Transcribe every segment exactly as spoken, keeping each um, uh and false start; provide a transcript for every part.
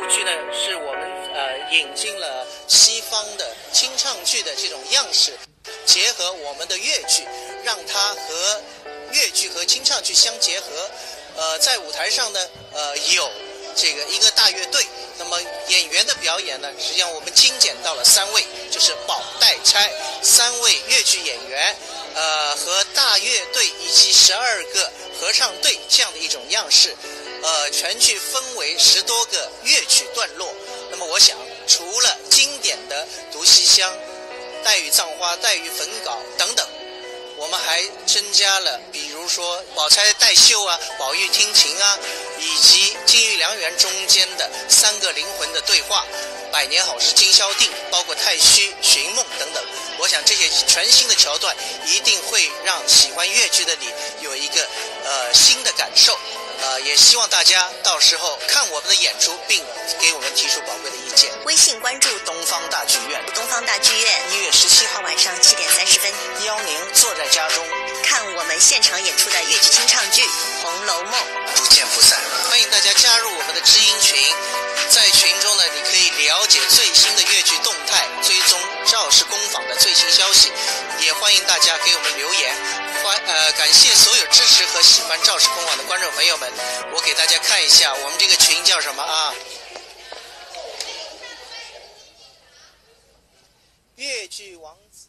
剧呢，是我们呃引进了西方的清唱剧的这种样式，结合我们的越剧，让它和越剧和清唱剧相结合。呃，在舞台上呢，呃，有这个一个大乐队。那么演员的表演呢，实际上我们精简到了三位，就是宝黛钗三位越剧演员，呃，和大乐队以及十二个合唱队这样的一种样式。呃，全剧分为十多个乐曲段落。那么我想，除了经典的《独栖香》、《黛玉葬花》、《黛玉焚稿》等等，我们还增加了，比如说宝钗带绣啊、宝玉听琴啊，以及《金玉良缘》中间的三个灵魂的对话、《百年好事》、《今宵定》，包括《太虚》、《寻梦》等等。我想这些全新的桥段一定会让喜欢越剧的你有一个呃新的感受。呃，也希望大家到时候看我们的演出，并给我们提出宝贵的意见。微信关注东方大剧院，东方大剧院。一月十七号晚上七点三十分，邀您坐在家中，看我们现场演出的越剧清唱剧《红楼梦》。不见不散。欢迎大家加入我们的知音群，在群中呢，你可以了解最新的越剧动态，追踪赵氏工坊的最新消息，也欢迎大家给我们留言。欢呃，感谢所有支持和喜欢赵氏工坊的观众朋友们。我给大家看一下我们这个群叫什么啊？越剧王子。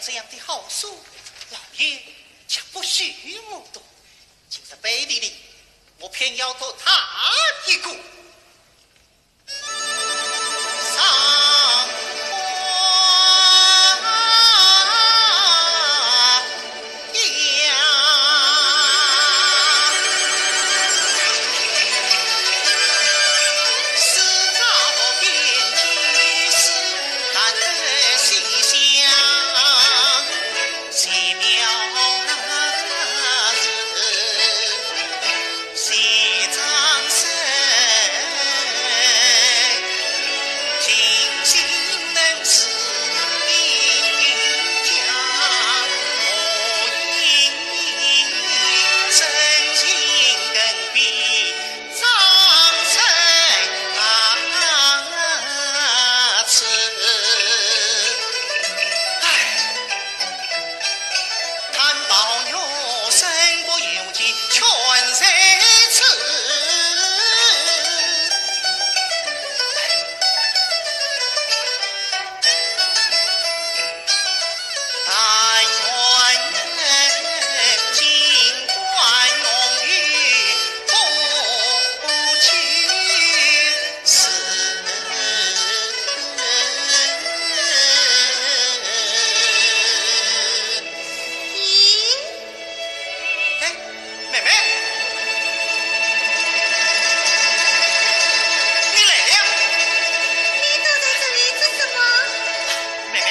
这样的好书，老爷却不许我读。今日背地里，我偏要读他一个。 哎，妹妹，你来了。你躲在这里做什么？妹妹，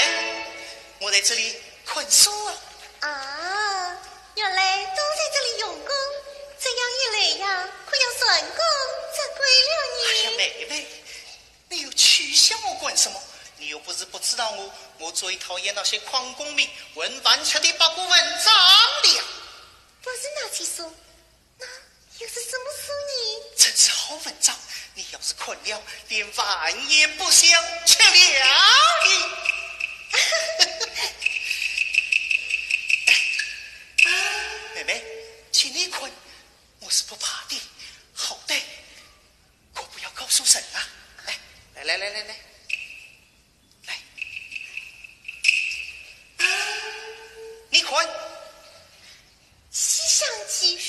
我在这里看书啊。啊，原来躲在这里用功，这样一来呀，可要蟾宫折桂了呢。哎呀，妹妹，你又取笑我干什么？你又不是不知道我，我最讨厌那些诓功名、混饭吃的八股文章的呀。不是那些书，那又是什么书呢？正是好文章，你要是看了，连饭也不想吃了的。哎，妹妹，请你看，我是不怕的，好歹 可不要告诉人啊！哎，来来来来来，来，你看，《西厢记》。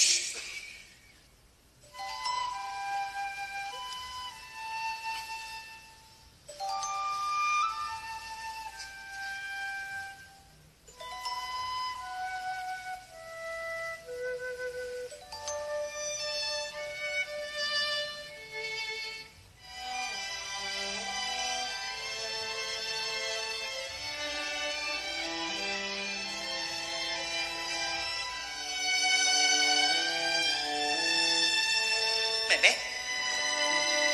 妹妹，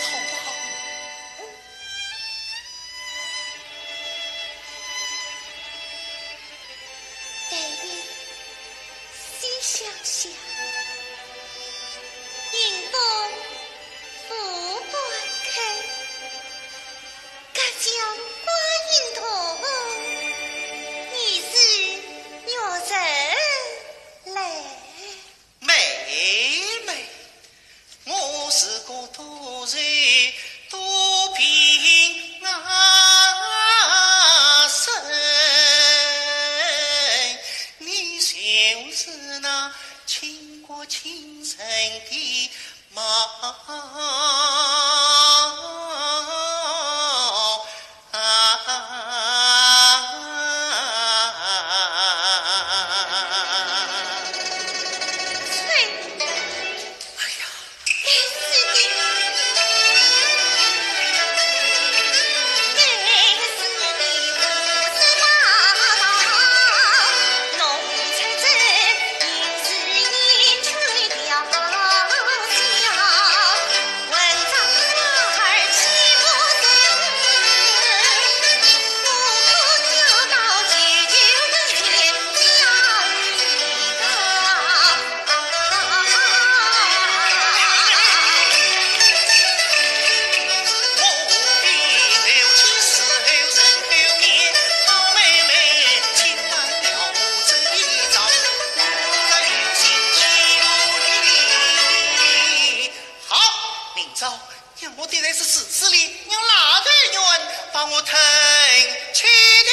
好不好？ 但愿西厢下，迎风拂半开，隔江观影同，疑是玉人来。 妹妹，我是个读书多病啊身，你就是那倾国倾城的 好，明朝让我跌在这池子里，用拉头鸢把我吞吃掉。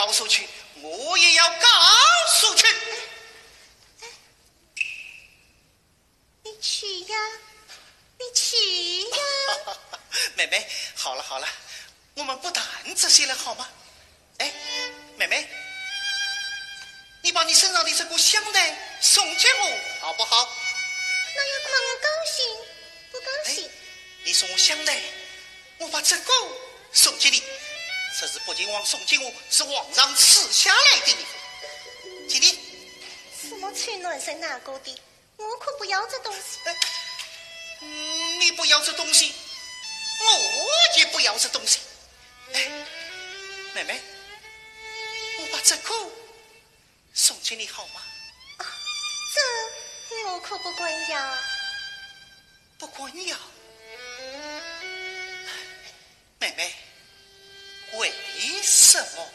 告诉去，我也要告诉去。你去呀，你去呀。妹妹，好了好了，我们不谈这些了，好吗？哎，妹妹，你把你身上的这个香袋送给我，好不好？那要看我高兴不高兴。哎，你送我香袋，我把这个送给你。这是北静王送给我，是皇上赐下来的礼物。给你。什么臭男人拿过的？我可不要这东西。哎，嗯，你不要这东西，我也不要这东西。哎，妹妹，我把这个送给你好吗？啊，这我可不敢要。不敢要？妹妹，为什么？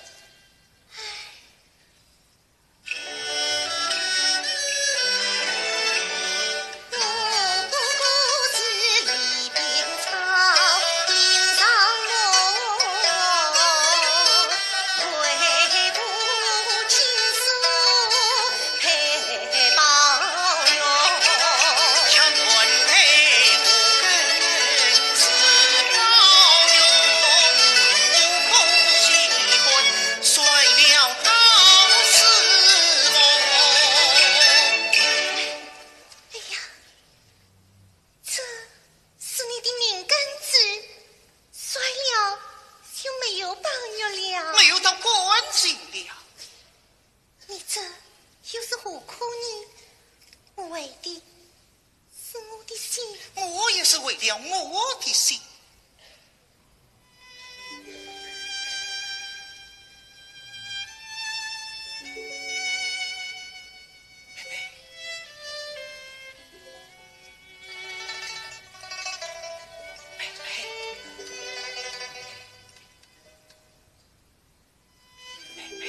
哎呀，这是你的命根子，摔了就没有宝玉了。没有到干净了。你这又是何苦呢？我为的是我的心。我也是为了我的心。妹妹，妹妹。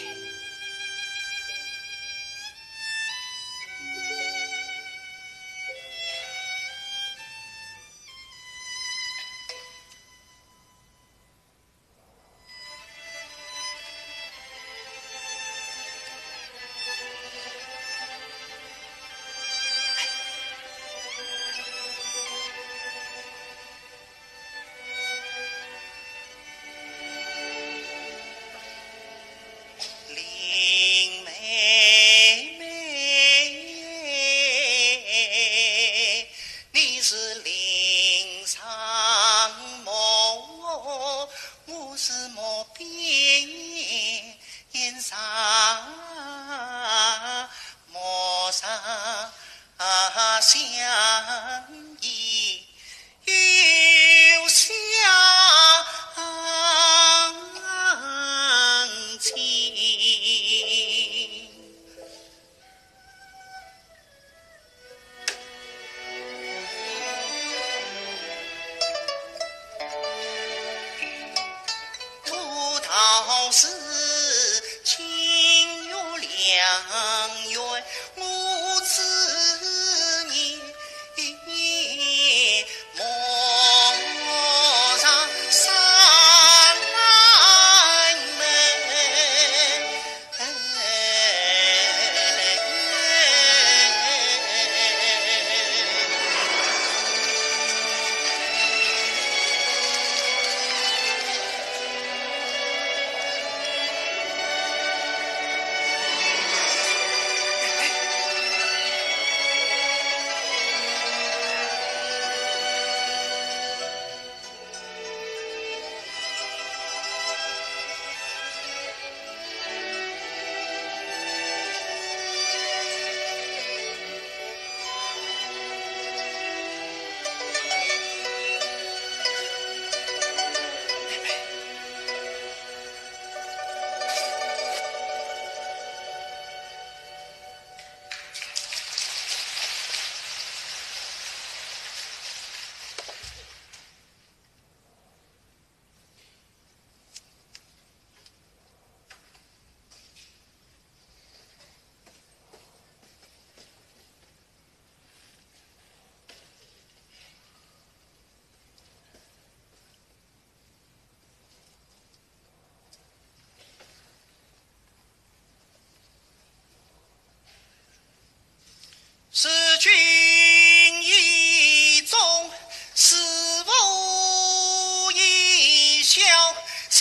林妹妹，你是林上陌，我是陌边人，陌上相依。 又相亲。不道是情与良缘，我知你 莫上山门。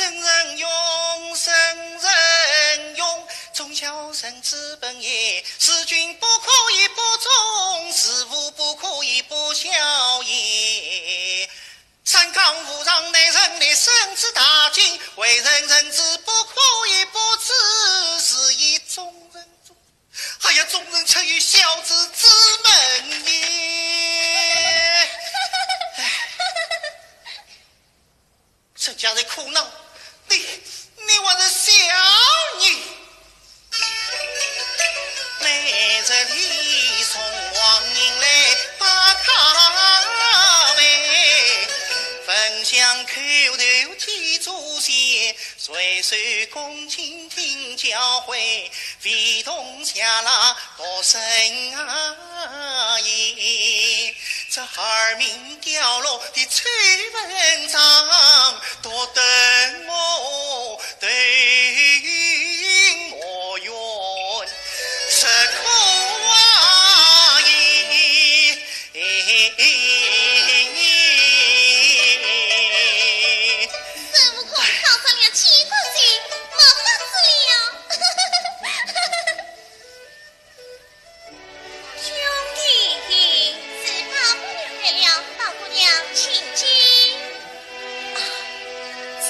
人人勇，人人勇，忠孝仁慈本也，事君不可以不忠，事父不可以不孝也。三纲五常乃人类生死大经，为人人知不可以不知，是以忠人重。 哎呀，忠人出于孝子之门也。哎，人家在苦恼，你，你还在笑呢。每日里送黄银来八卡杯，焚香叩头祭祖先，岁岁恭敬听教诲，非同 下拉多生啊也，这二名掉落的崔文章，多得我对我愿，实苦啊也。 孙悟空套上了金箍咒，没法子了。兄弟，是宝姑娘来了，宝姑娘，请进。啊，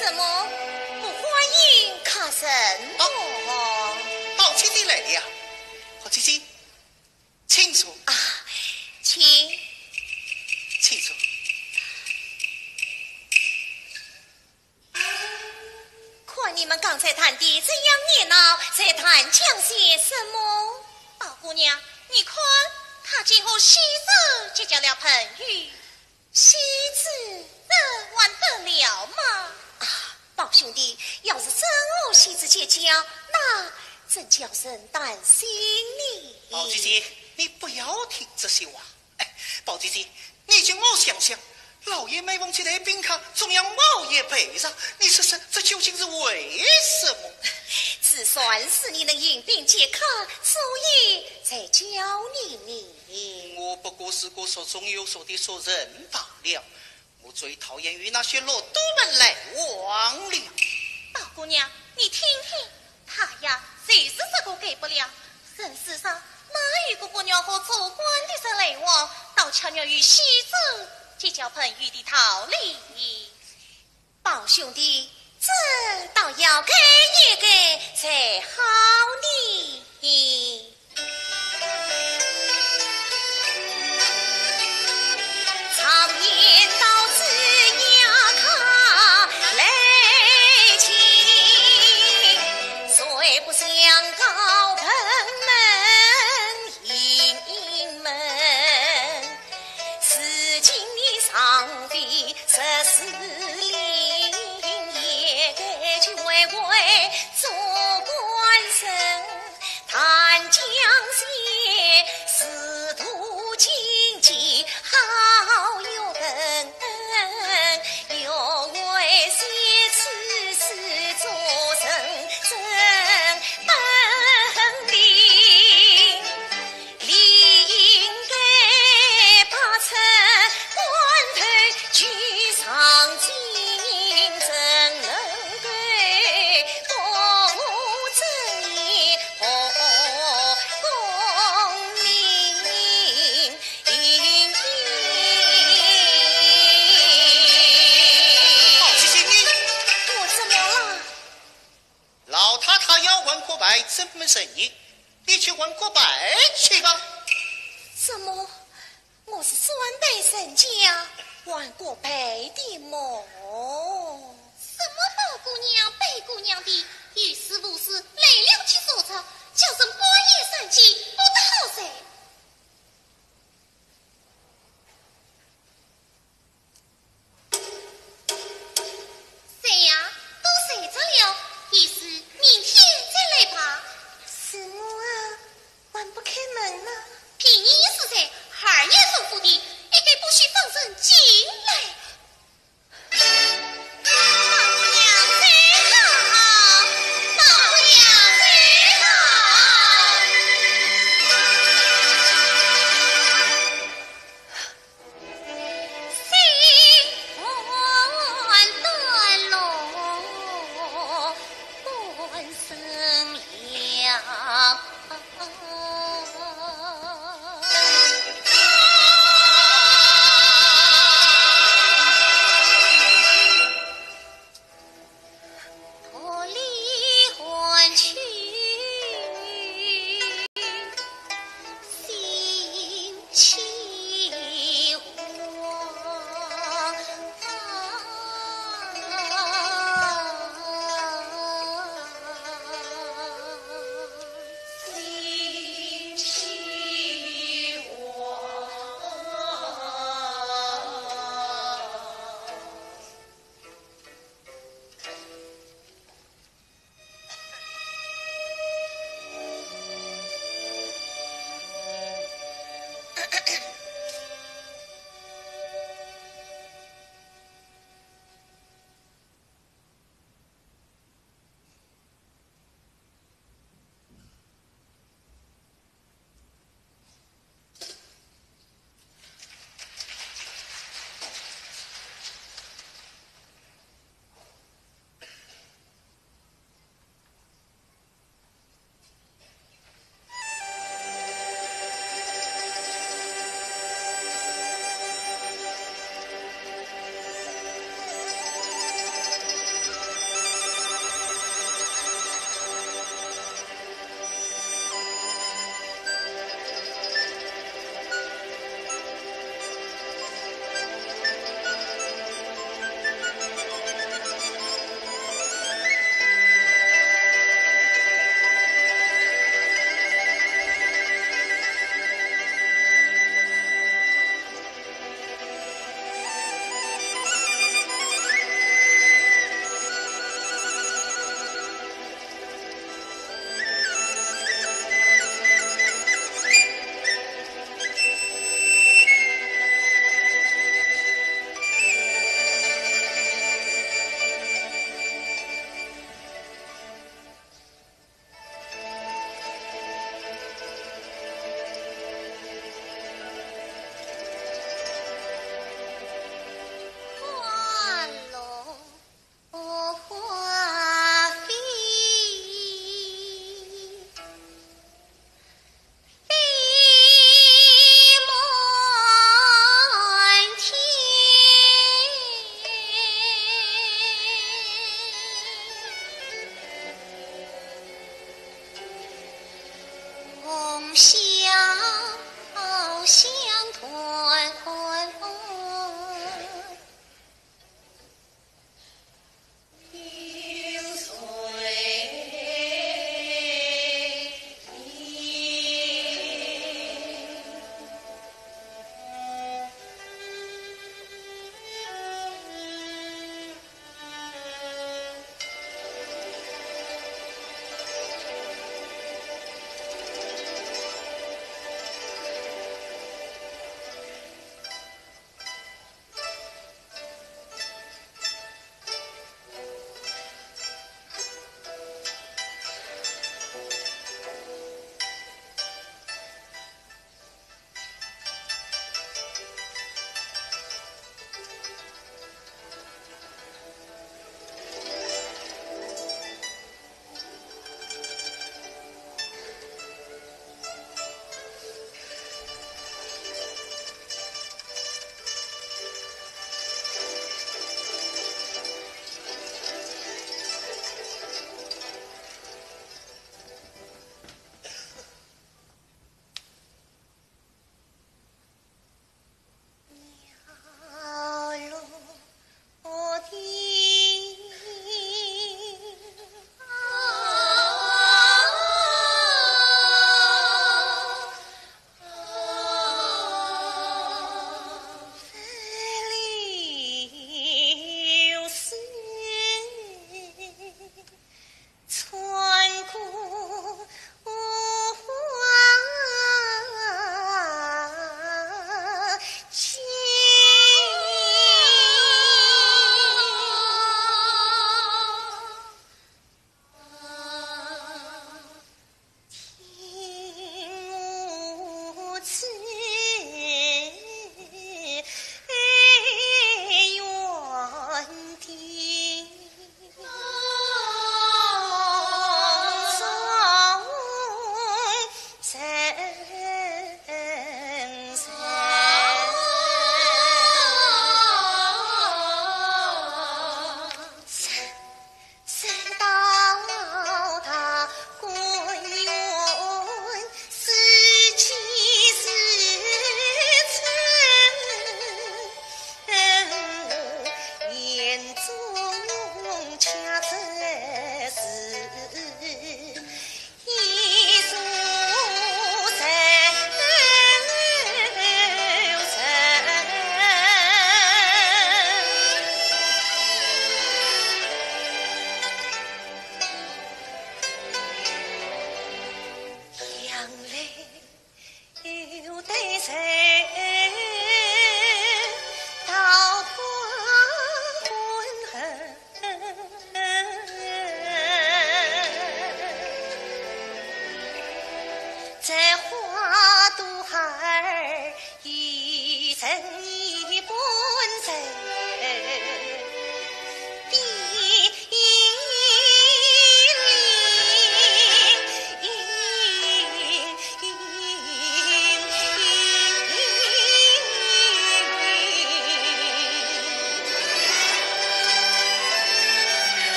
怎么，不欢迎客人哦？宝姐姐来了，宝姐姐， 请坐。啊，请。请坐。看你们刚才谈得怎样热闹，在谈讲些什么？宝姑娘，你看，她竟和戏子结交了朋友。 戏子，这还得了吗？啊，宝兄弟，要是真和戏子结交，那真叫人担心呢。宝姐姐，你不要听这些话。哎，宝姐姐，你叫我想想，老爷每逢接待宾客，总要我也陪着，你说说，这究竟是为什么？只算是你能迎宾解渴，所以才叫你呢。 我不过是个俗中有俗的俗人罢了，我最讨厌与那些禄蠹们来往了。宝姑娘，你听听，他呀，就是这个改不了。人世上哪有个不愿和做官的人来往，倒恰愿与戏子结交朋友的道理。 宝兄弟，这倒要改一改才好呢。常言道子牙ขา来进，谁不想高朋满 迎门。如今你尚未十四龄，也该去为官做官人。谈将些仕途经济好与笨， 要为谁处事做人真本领，理应该把这官头举上进，怎能够不务正业，不功名利？ 宝姐姐，你，我怎么了？老太太要还国牌，怎么成呢？你去还国牌去吧。怎么？我是专拜人家还国牌的么？什么宝姑娘、白姑娘的，有事无事来了去说着，叫人半夜三更不得好哉。 谁呀？都睡着了，有事明天再来吧。是我啊，还不开门呢。便宜一时哉，二年后府的，一概不许放人进来。宝姑娘，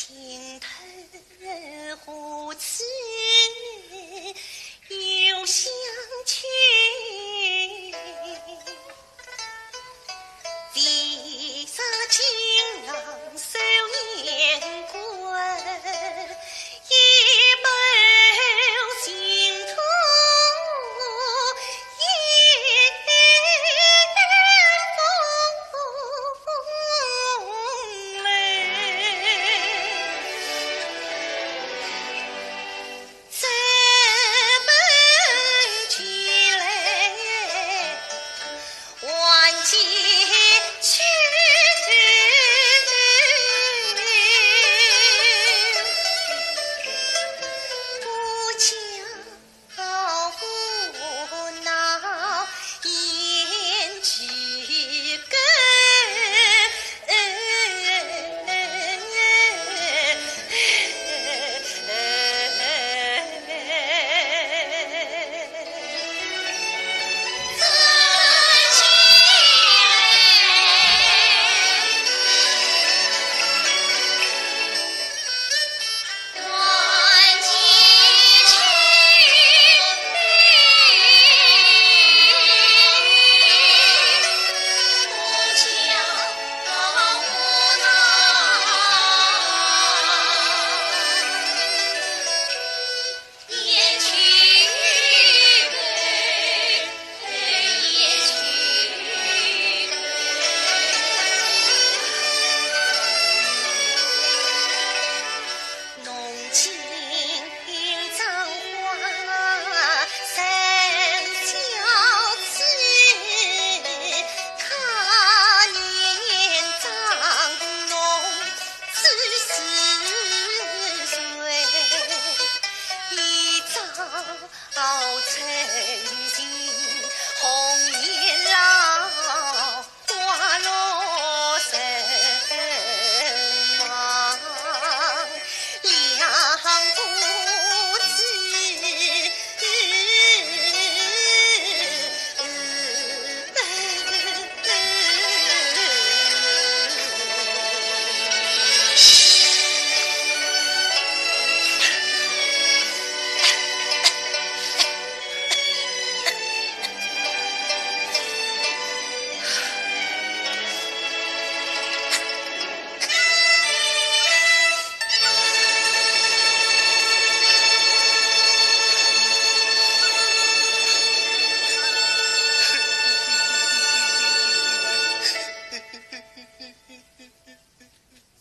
心头花枝又相牵。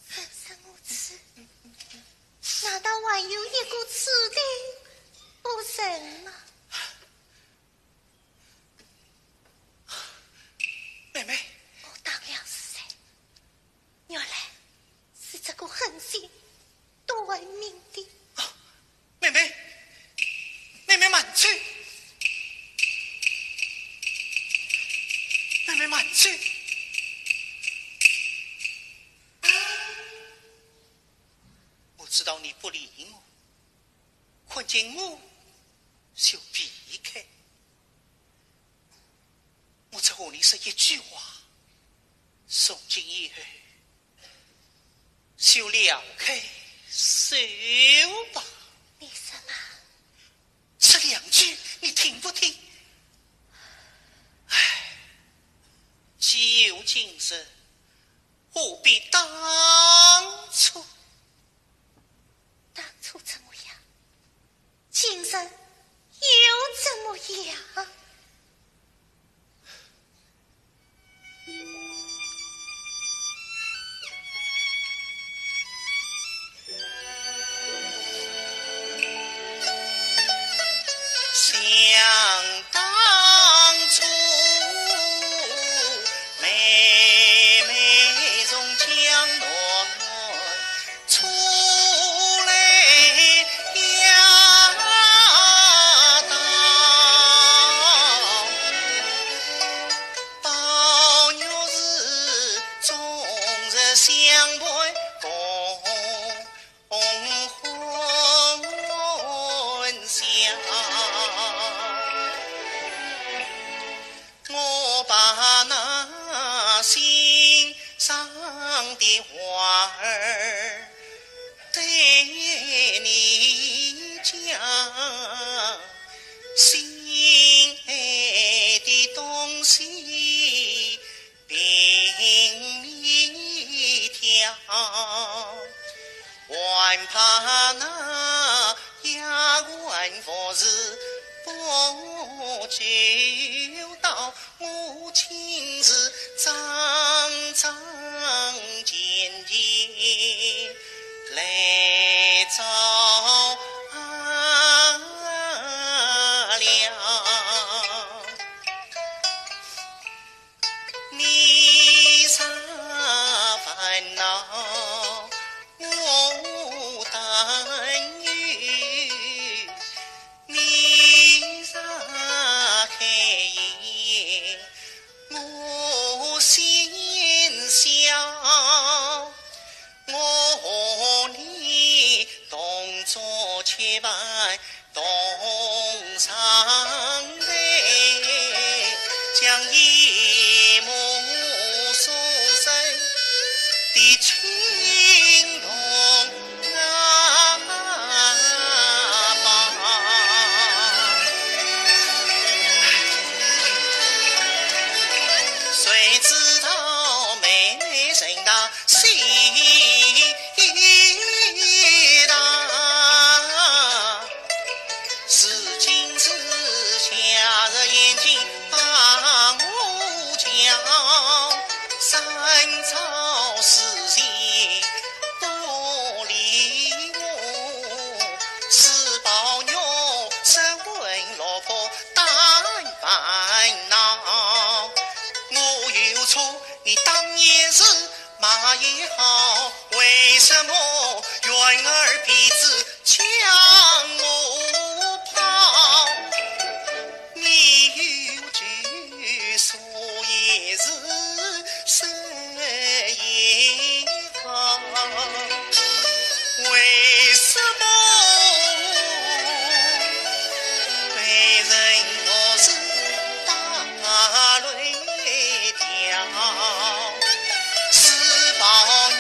人生如此，难道还有一个注定不成吗？妹妹。我当了是谁？原来是这个狠心短命的。啊，妹妹，妹妹慢走，妹妹慢走。 我知道你不理我，看见我就避开。我只和你说一句话，从今以后就了开手吧。你说嘛？这两句你听不听？唉，既有今日， 何必当初？当初怎么样？今日又怎么样？但怕那丫鬟服侍不周到，我亲自张张健健来照料。你若烦恼，我担忧；你若开颜，我先笑。我和你同坐且伴 同上来，将一母所生的情同啊报。谁知道妹妹人大 心大，如今是夏日炎炎把我叫，三朝四节不理我，是宝玉十分落魄，胆烦恼。我有错，你当也是 骂也好，为什么怨儿鼻子将我泡？你有句说也是，说也好，为什么被人都是打了一条？ 是宝玉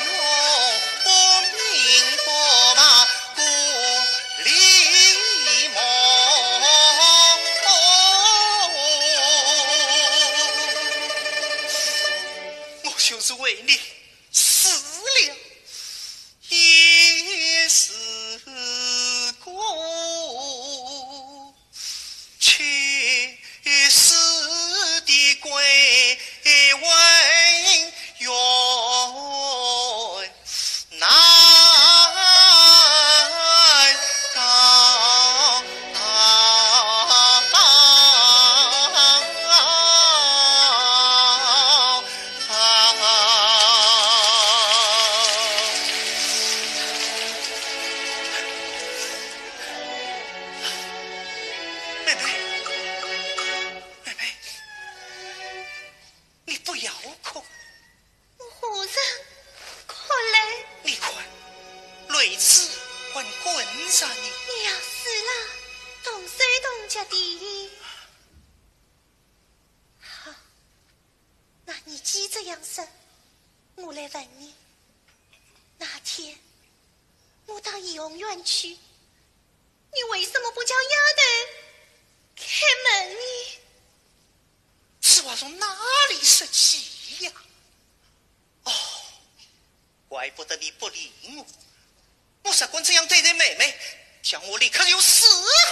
不明不白，不礼貌。我就是为你死了也是过。 去世的鬼魂怨难告。妹妹，妹妹，你不要哭。我何曾哭来？你看，泪珠还滚着呢。你要死了，动手动脚的。好，那你既这样说，我来问你，那天我到怡红院去， 你为什么不叫丫头开门呢？此话从哪里说起呀？哦，怪不得你不理我。我若敢这样对待妹妹，叫我立刻就死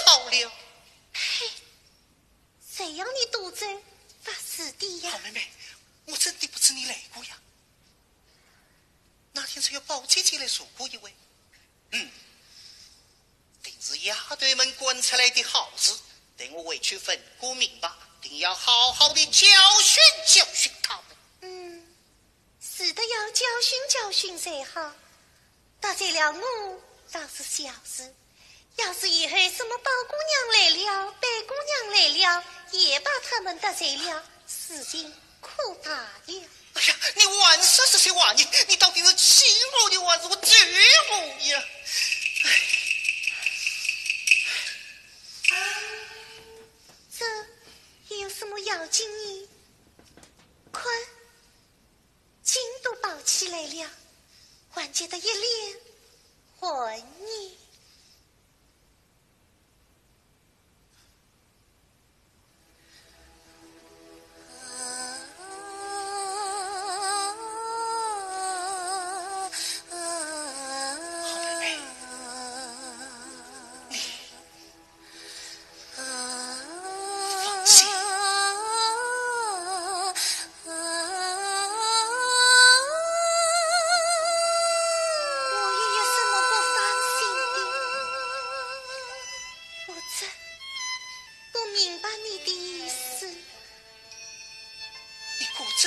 好了。呸！谁让你赌咒发誓的呀？好妹妹，我真的不知你来过呀。那天只有宝姐姐来坐过一回。 嗯，定是丫头们干出来的好事，等我回去问个明白，定要好好地教训教训她们。嗯，是的，要教训教训才好。得罪了我倒是小事，要是以后什么宝姑娘来了，贝姑娘来了，也把她们得罪了，事情 可大了。哎呀，你还说这些话呢？你到底是气我呢，还是我咒我呀？哎。这有什么要紧呢？看，筋都暴起来了，还急得一脸汗呢。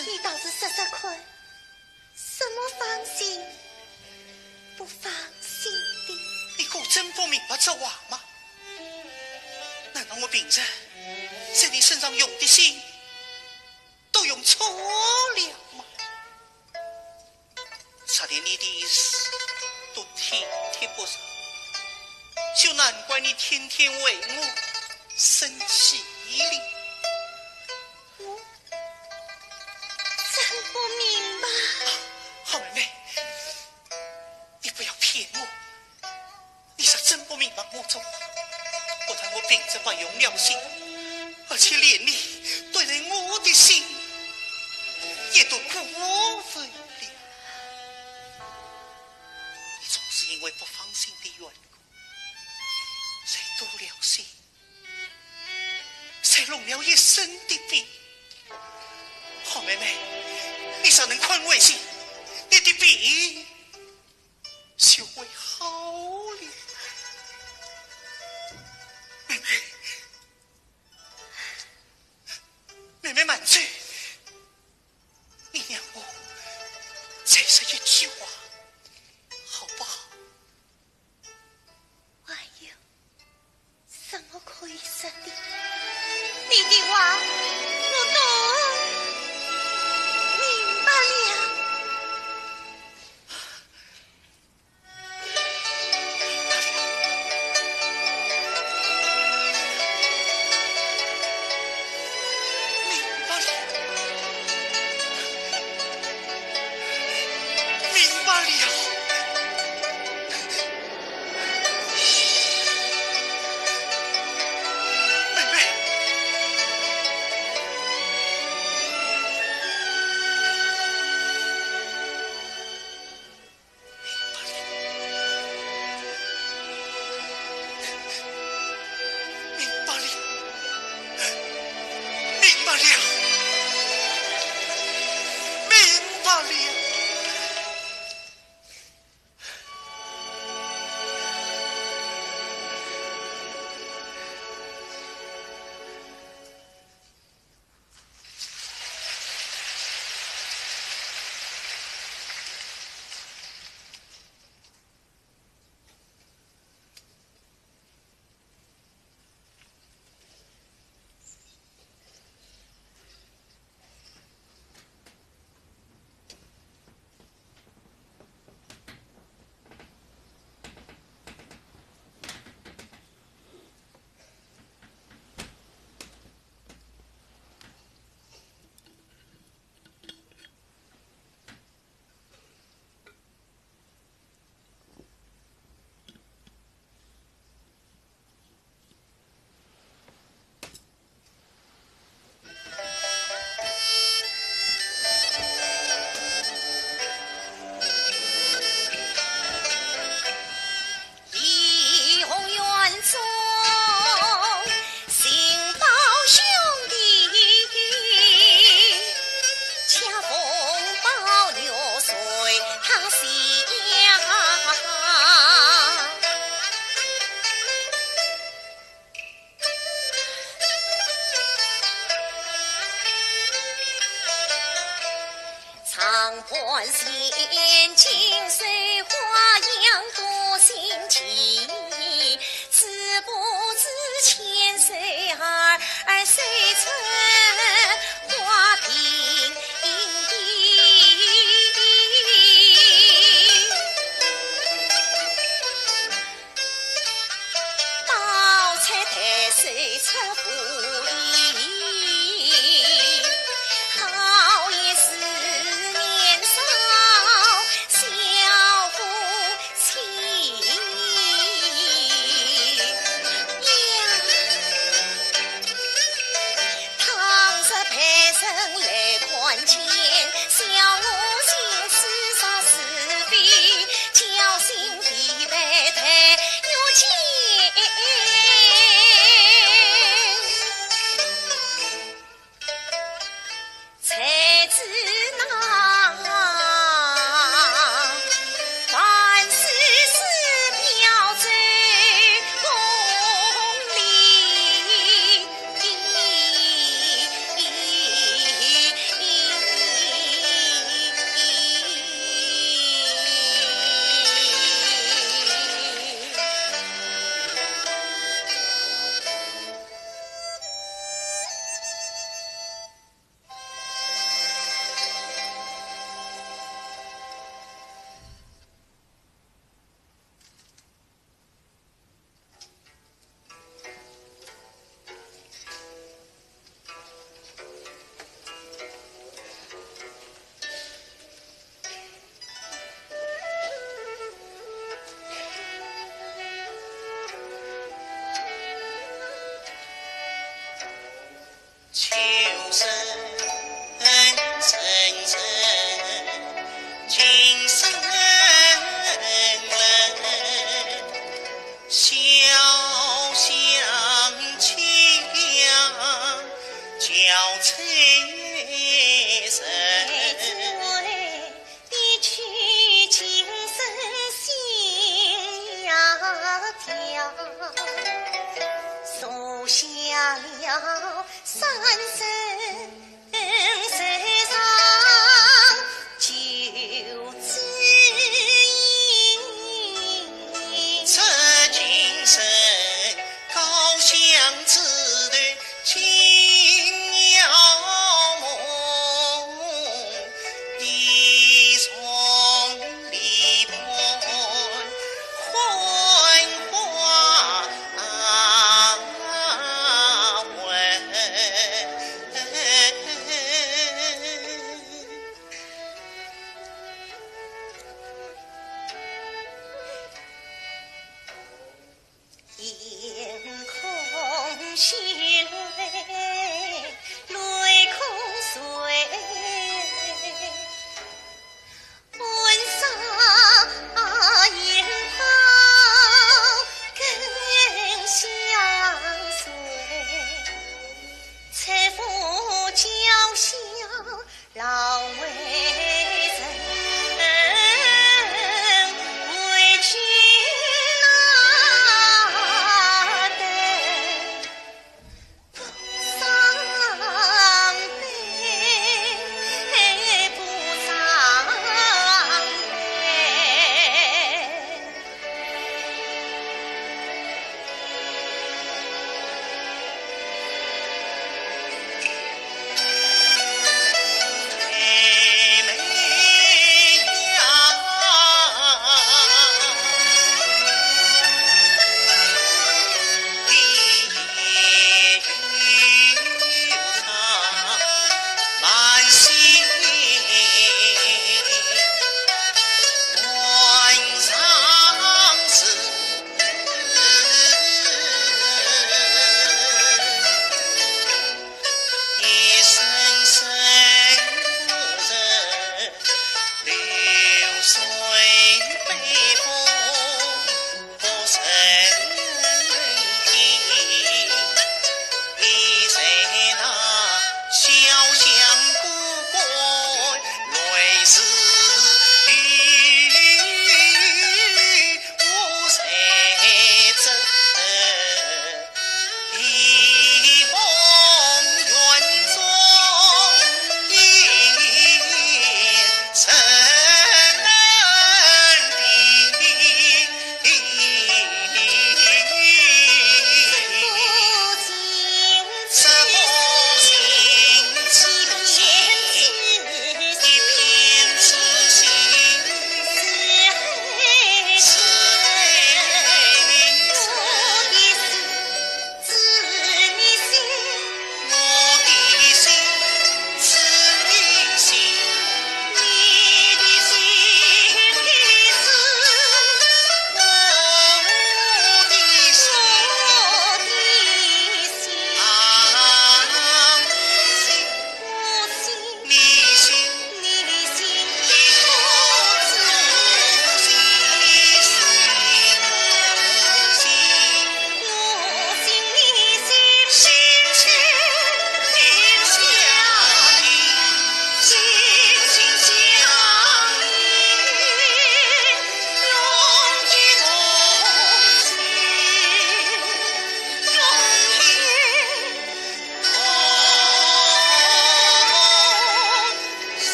你倒是说说看，什么放心不放心的？你可真不明白这话吗？难道我平日在你身上用的心都用错了吗？ 察言你的意思都体贴不上，就难怪你天天为我生气哩。我真不明白。好妹妹，你不要骗我，你是真不明白我这话。不但我平日不用了心，而且连你对待我的心也都辜负了。 你总是因为不放心的缘故，才多了心，才弄了一身的病。好妹妹，你只能宽慰些，你的病就会好了。妹妹，妹妹慢走。 你让我再说一句话，好不好？还有什么可以说的？你的话我都明白了。 明白了，明白了，妹妹。明白了，明白了，明白了。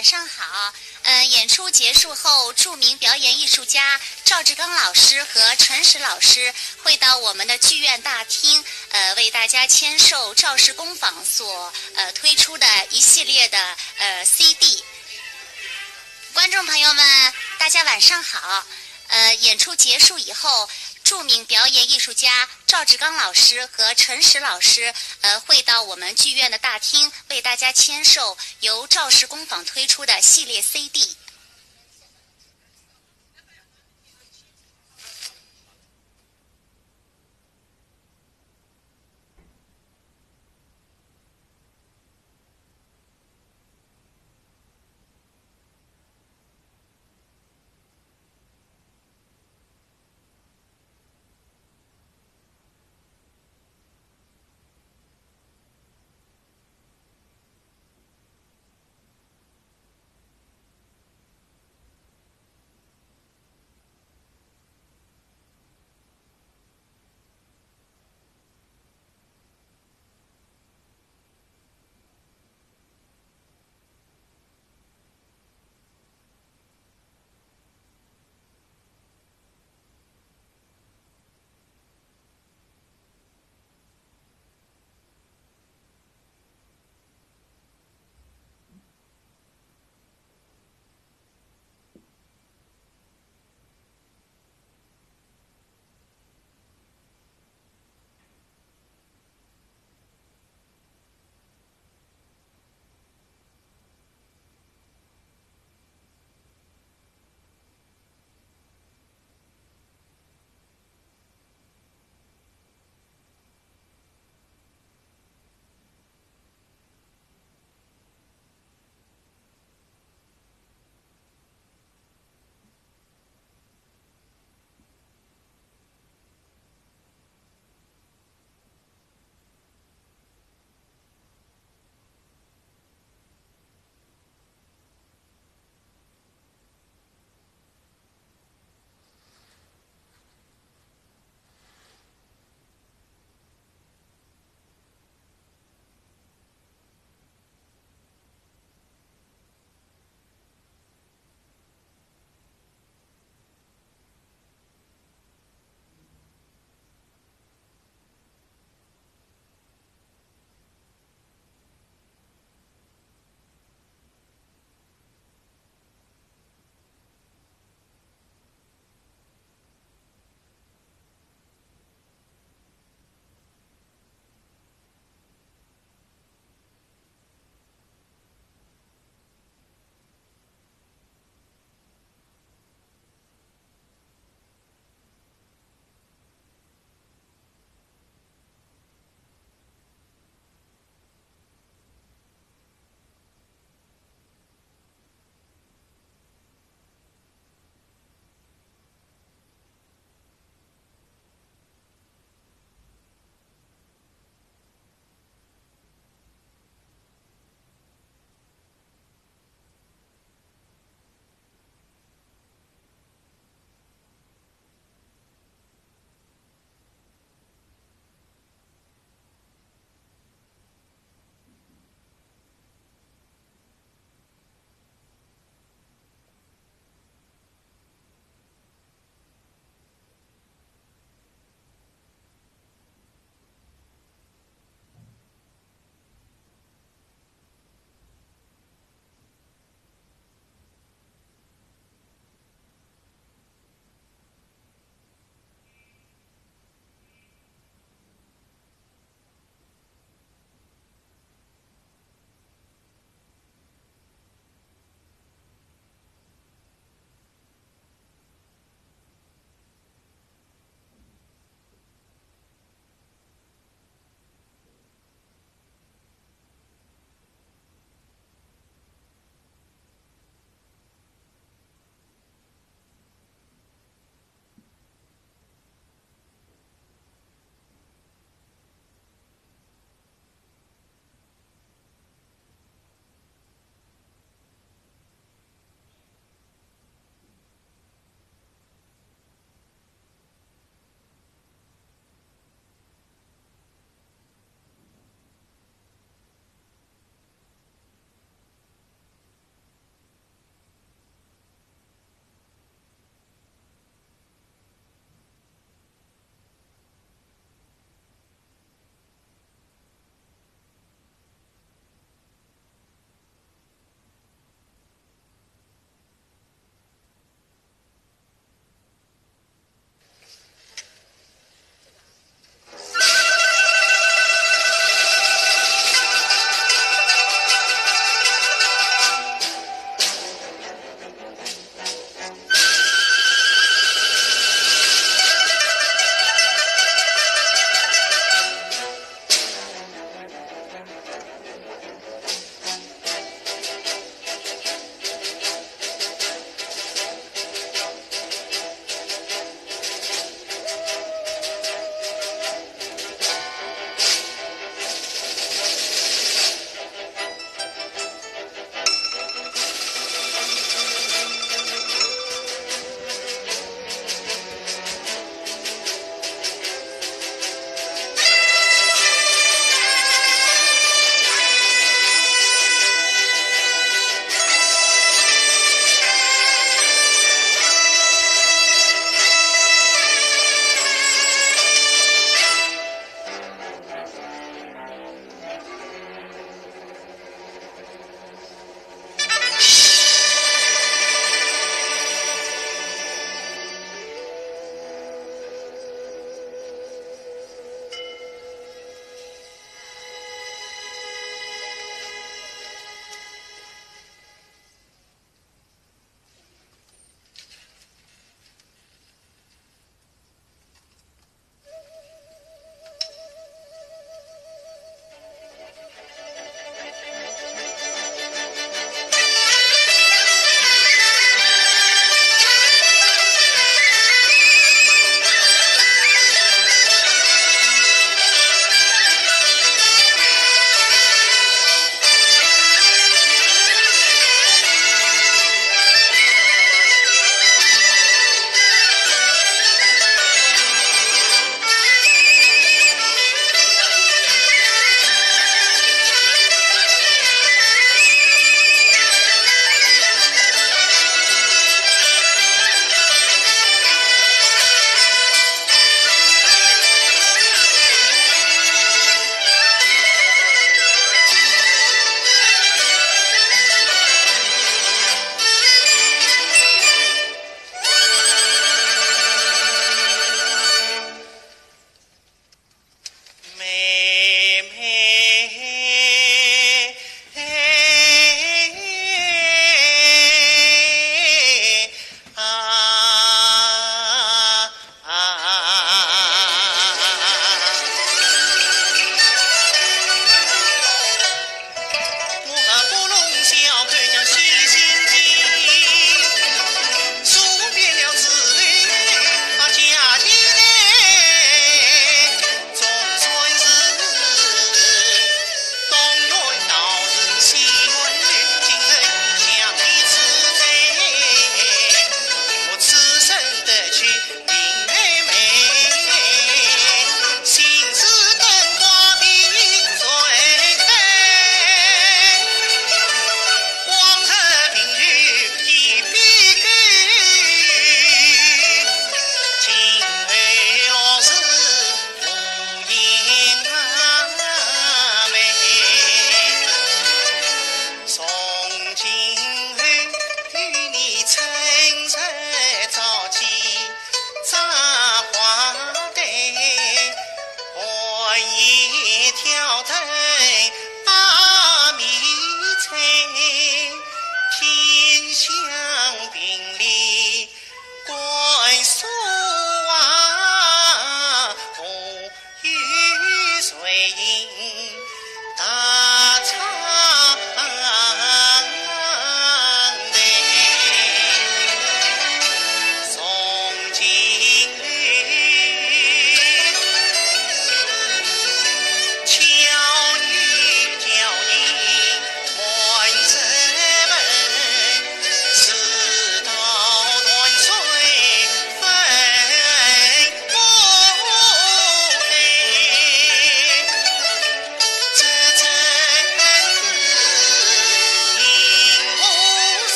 晚上好。呃，演出结束后，著名表演艺术家赵志刚老师和陈实老师会到我们的剧院大厅，呃，为大家签售赵氏工坊所呃推出的一系列的呃 C D。观众朋友们，大家晚上好。呃，演出结束以后，著名表演艺术家赵志刚老师和陈实老师，呃，会到我们剧院的大厅为大家签售由赵氏工坊推出的系列 C D。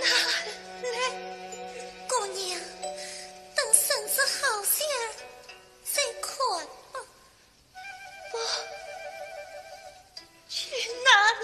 来，姑娘，等身子好些儿再看吧。不，去拿来。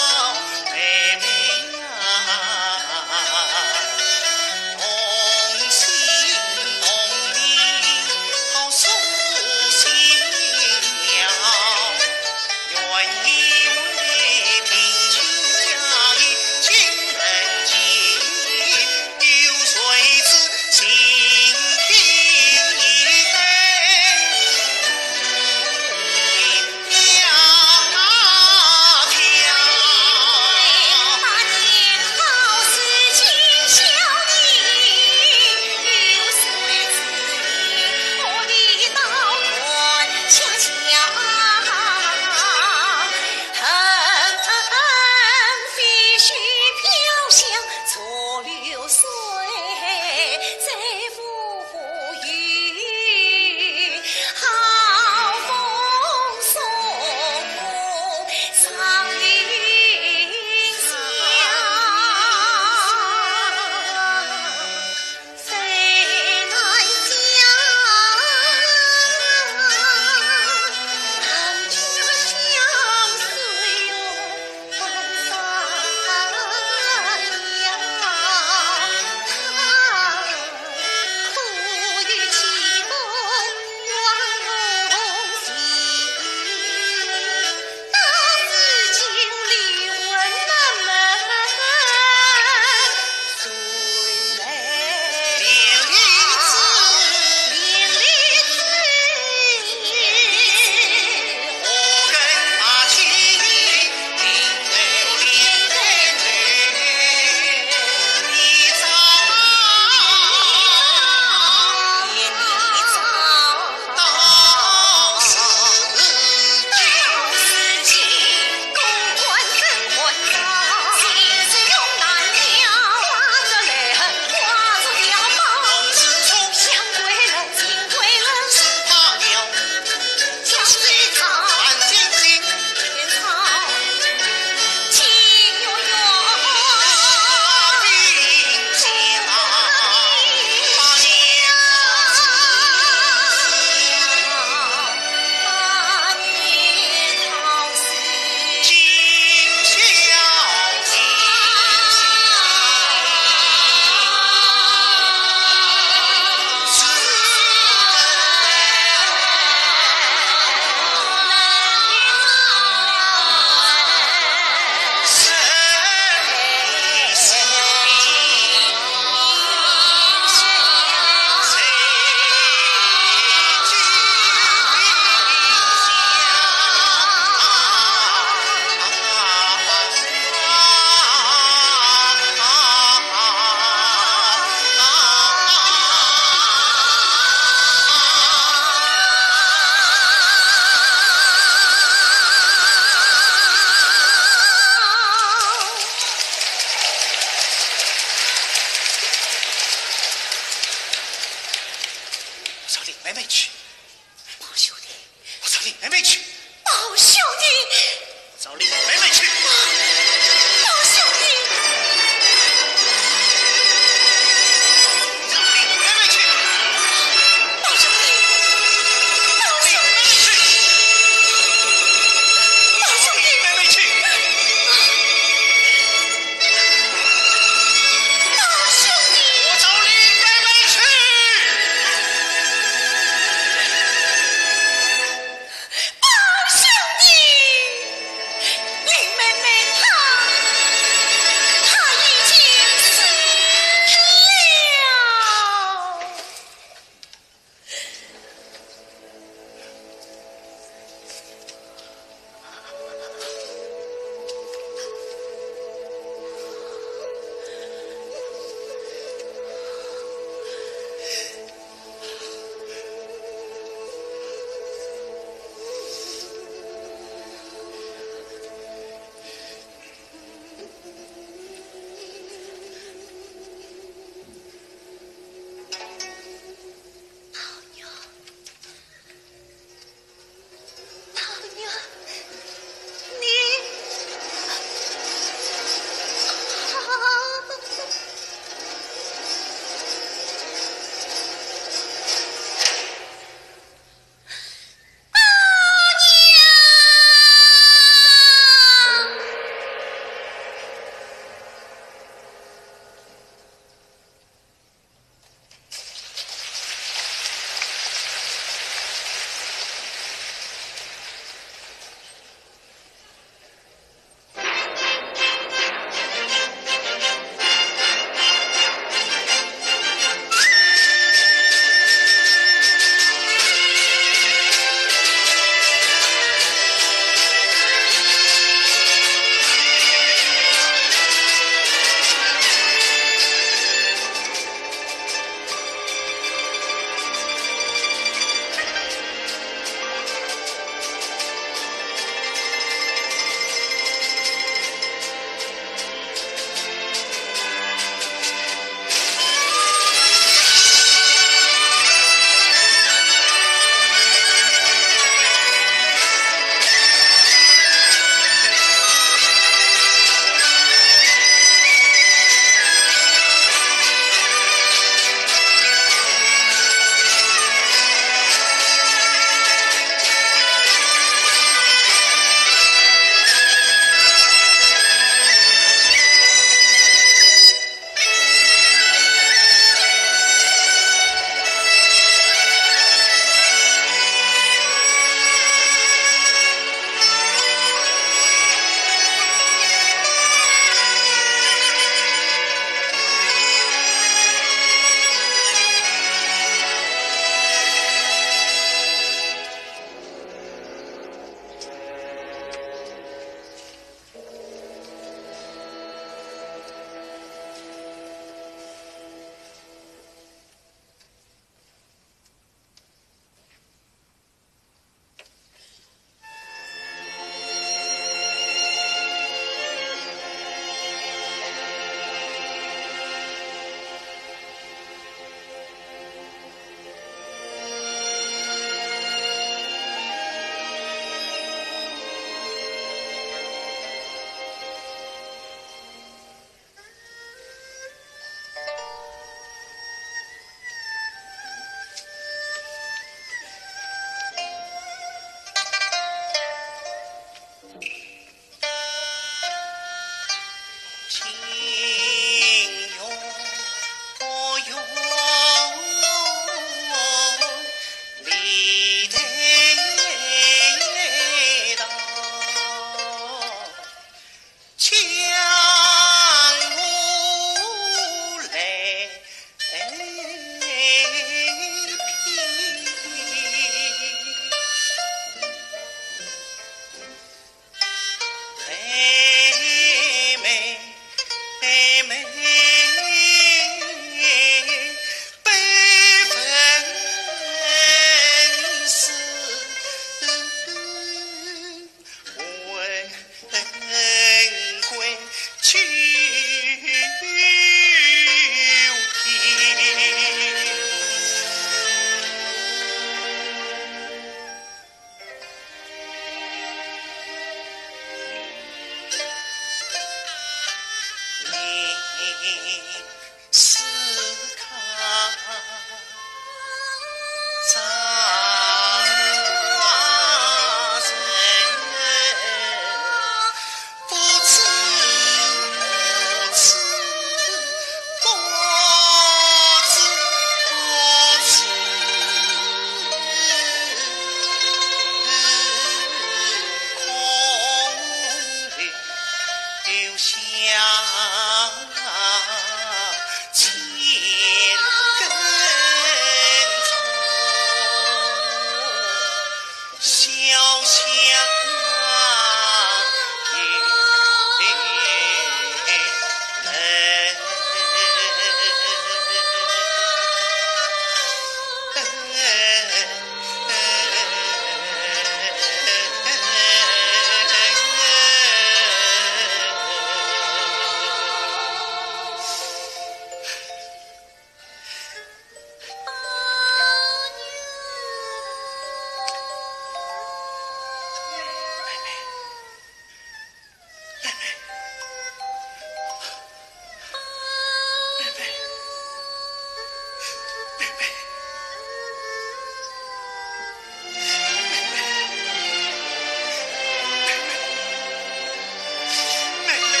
妹妹，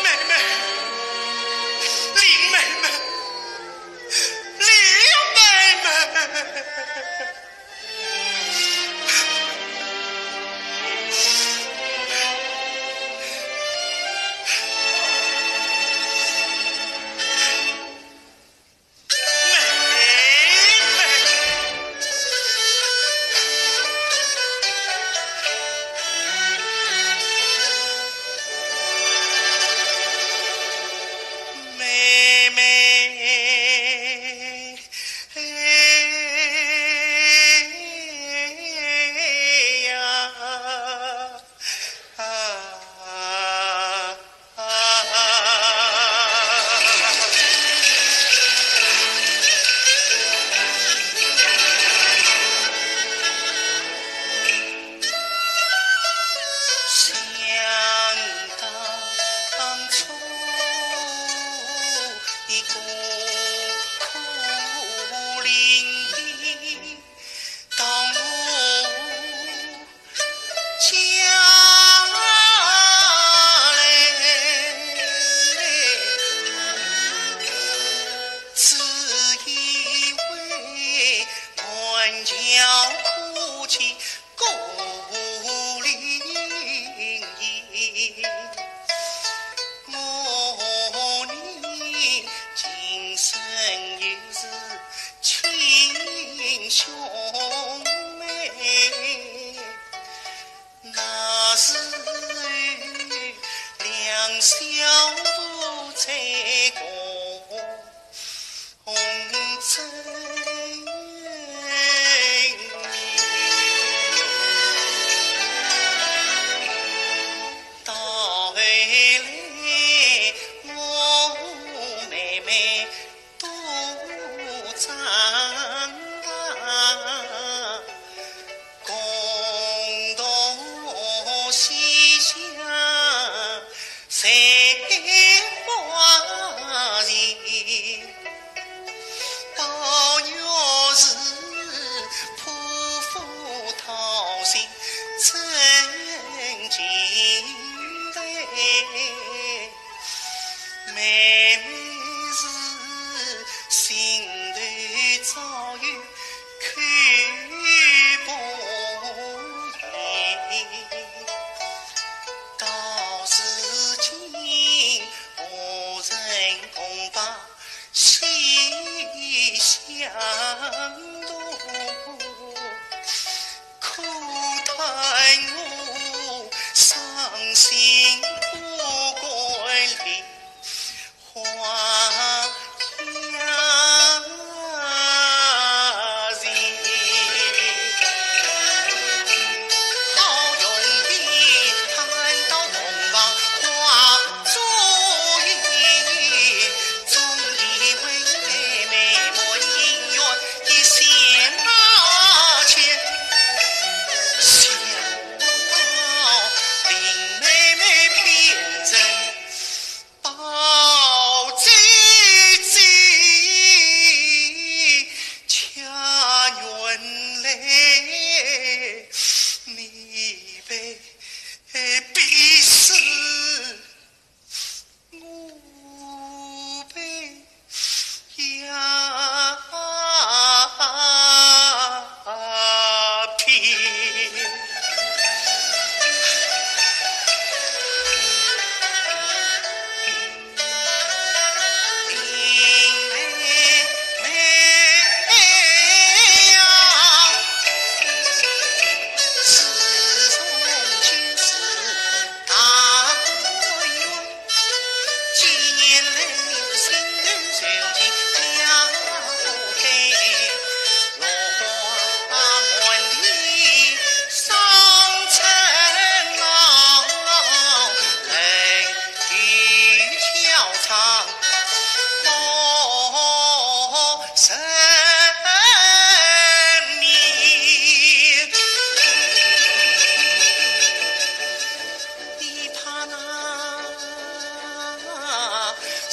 妹妹，林妹妹，林妹妹。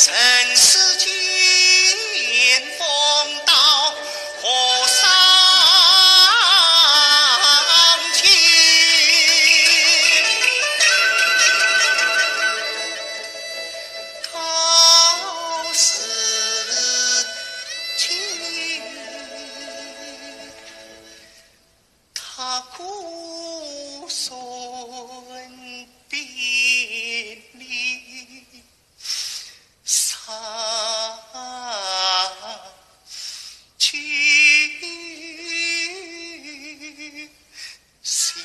尘世间，风刀何伤情？告世情，他苦守边里。 杀去心。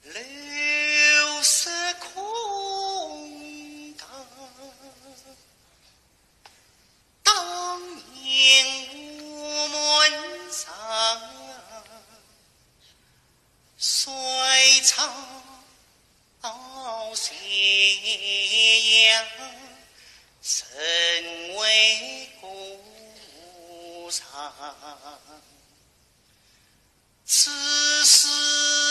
流水空荡，当年我门上，谁唱斜阳，人为孤上。 此时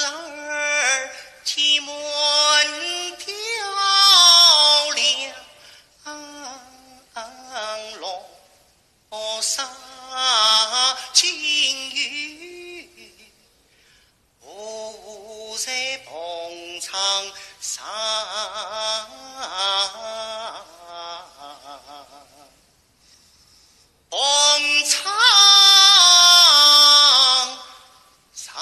儿期满雕梁，落沙尽雨，无人捧场上。捧场上。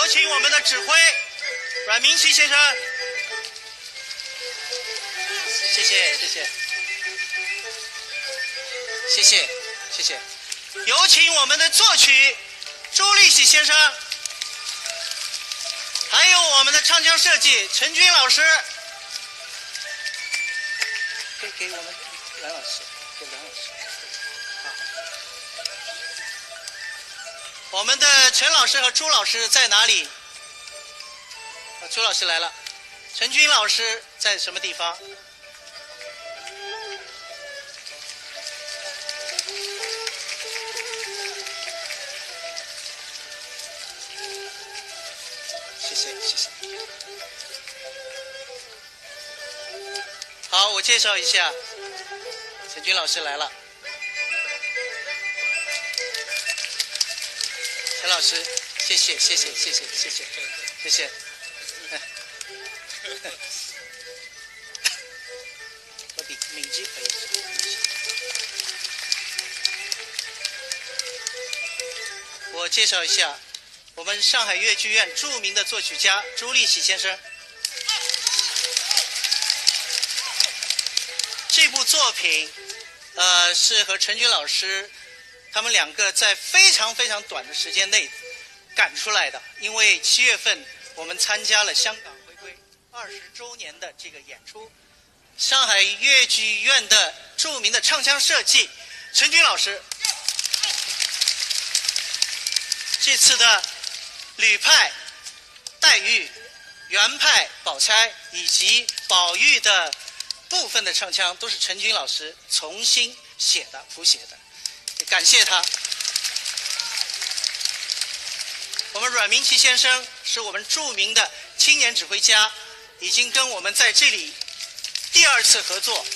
有请我们的指挥阮明齐先生。谢谢，谢谢，谢谢，谢谢。有请我们的作曲朱立喜先生，还有我们的唱腔设计陈军老师。给给我们阮老师，给阮老师。好。我们的陈老师和朱老师在哪里？啊，朱老师来了。陈军老师在什么地方？谢谢，谢谢。好，我介绍一下，陈军老师来了。陈老师，谢谢，谢谢，谢谢，谢谢，谢谢。我的名字可以。我介绍一下，我们上海越剧院著名的作曲家朱立喜先生。这部作品，呃，是和陈军老师他们两个在非常非常短的时间内赶出来的，因为七月份我们参加了香港回归二十周年的这个演出。上海越剧院的著名的唱腔设计陈军老师，这次的吕派、黛玉、原派宝钗以及宝玉的部分的唱腔都是陈军老师重新写的、谱写的，感谢他。我们阮明齐先生是我们著名的青年指挥家，已经跟我们在这里第二次合作。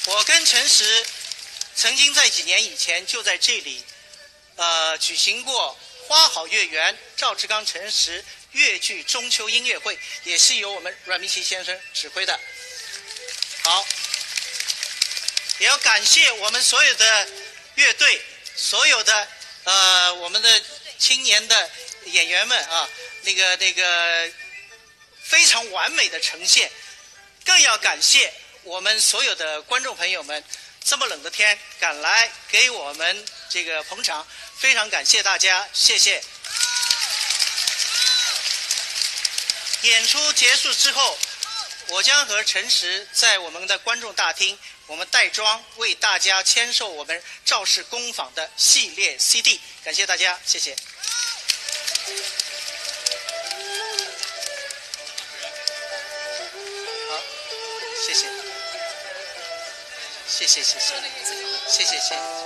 我跟陈实曾经在几年以前就在这里，呃，举行过花好月圆赵志刚陈实越剧中秋音乐会，也是由我们阮明齐先生指挥的。好，也要感谢我们所有的乐队，所有的，呃，我们的青年的演员们啊，那个，那个非常完美的呈现，更要感谢我们所有的观众朋友们，这么冷的天赶来给我们这个捧场，非常感谢大家，谢谢。演出结束之后，我将和陈实在我们的观众大厅，我们带妆为大家签售我们赵氏工坊的系列C D。感谢大家，谢谢。好，谢谢，谢谢，谢谢，谢谢，谢谢。